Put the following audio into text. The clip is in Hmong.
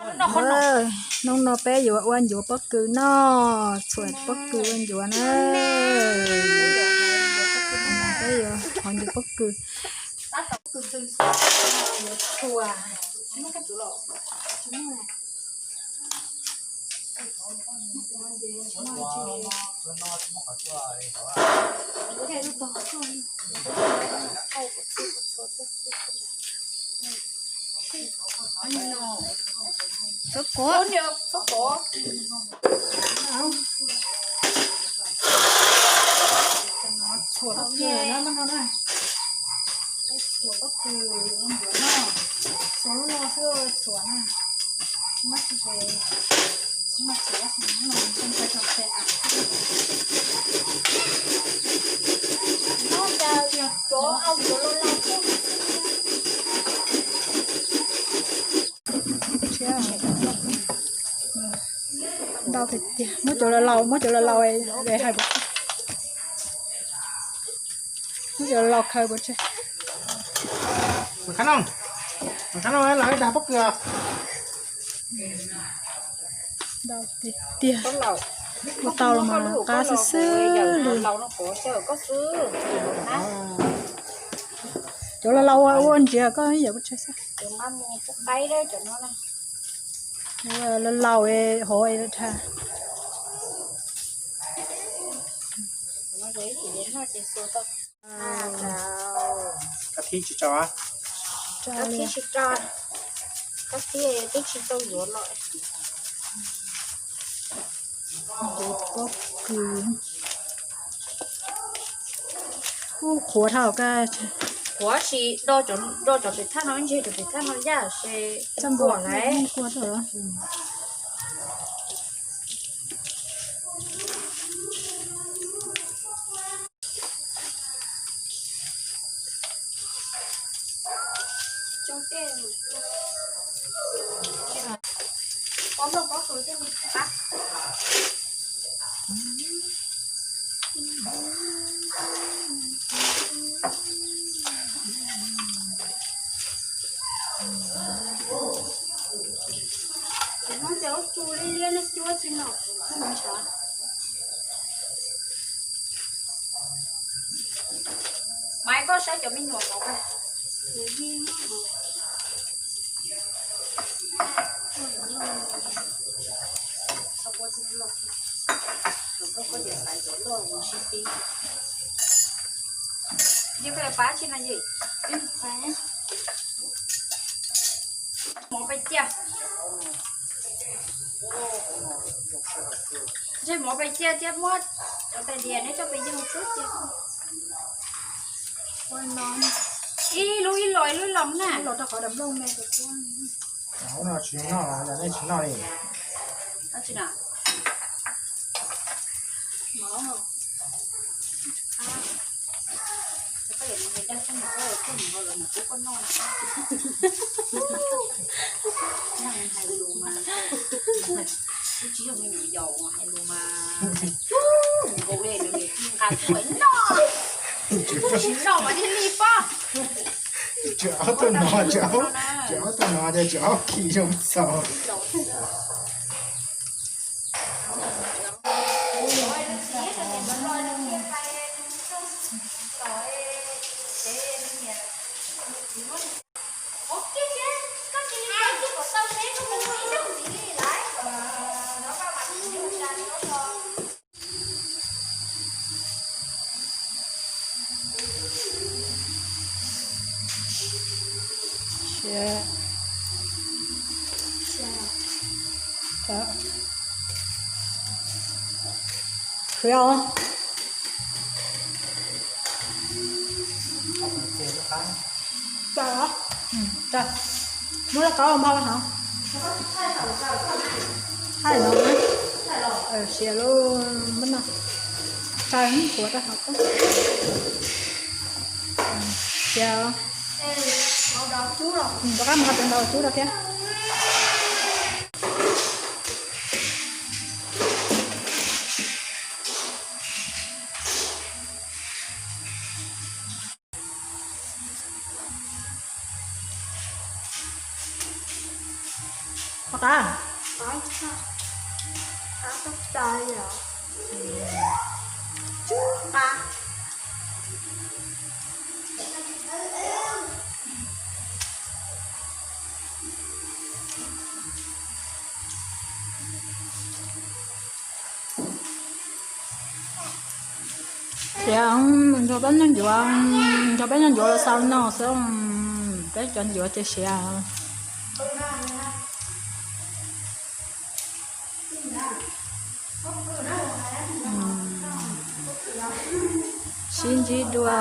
Hnub no peb yuav ua ncuav pob kws noj, txhuam pob kws ua ncuav na. Peb yuav hov ncuav pob kws. Txhuam pob kws na, txhuam pob kws ua ncuav noj, txhuam lub no xwb txhuam na, tsis muab tsis, tsis muab txhuam, txhuam Ntau tiag tiag, muab cov laus laus, muab cov laus laus es hais, muab cov laus laus khaws pov tseg. Khab no, khab no los dag pob kws. Ntau tiag tiag, ua tau los mas qab xwb xwb li. Cov laus laus ua ua ntsiav koj yawm pov tseg xwb. Ua laus laus es hov es dhau. Kab thib tsis tso, kab thib tsis tso, kab thib twb tsis tau yuav los. Ncuav pob kws, ub, qhuav dhau kawg. Qhuav sis do cov pem thaj no, ntshe cov pem thaj no yaj se txaj npua lawm. Maiv, koj saib cov me nyuam hauv. Mov pais ciaj. Ntshe mov pais ciaj thiab muab cov tais diav neb coj pais yeej xwb tiag. Ib lub ib los ib lub ib los na. Los rau qhov dam nplooj me. Tsis noj, nej tsis noj li. Hais lus mas, tsis yog me nyuam yaus hais lus mas, nkaus li nws nqa tuaj noj, tsis noj mas thiaj li pob. Tsis ob tuaj no, tsis ob tuaj no ces tsis ob khi zoo txaus. Khwv os. Muab lauj kaub npau hov. Thaij no, siav lub, muab no, thaij kuv rau hauv koj. Siav, rov qab mus nqa tus ntaus cub rau thiab. Rov A, siav, nrog peb noj ncuav, nrog peb noj ncuav los xaus no xwb, peb cov ncuav ces siav. Sib ntsib dua.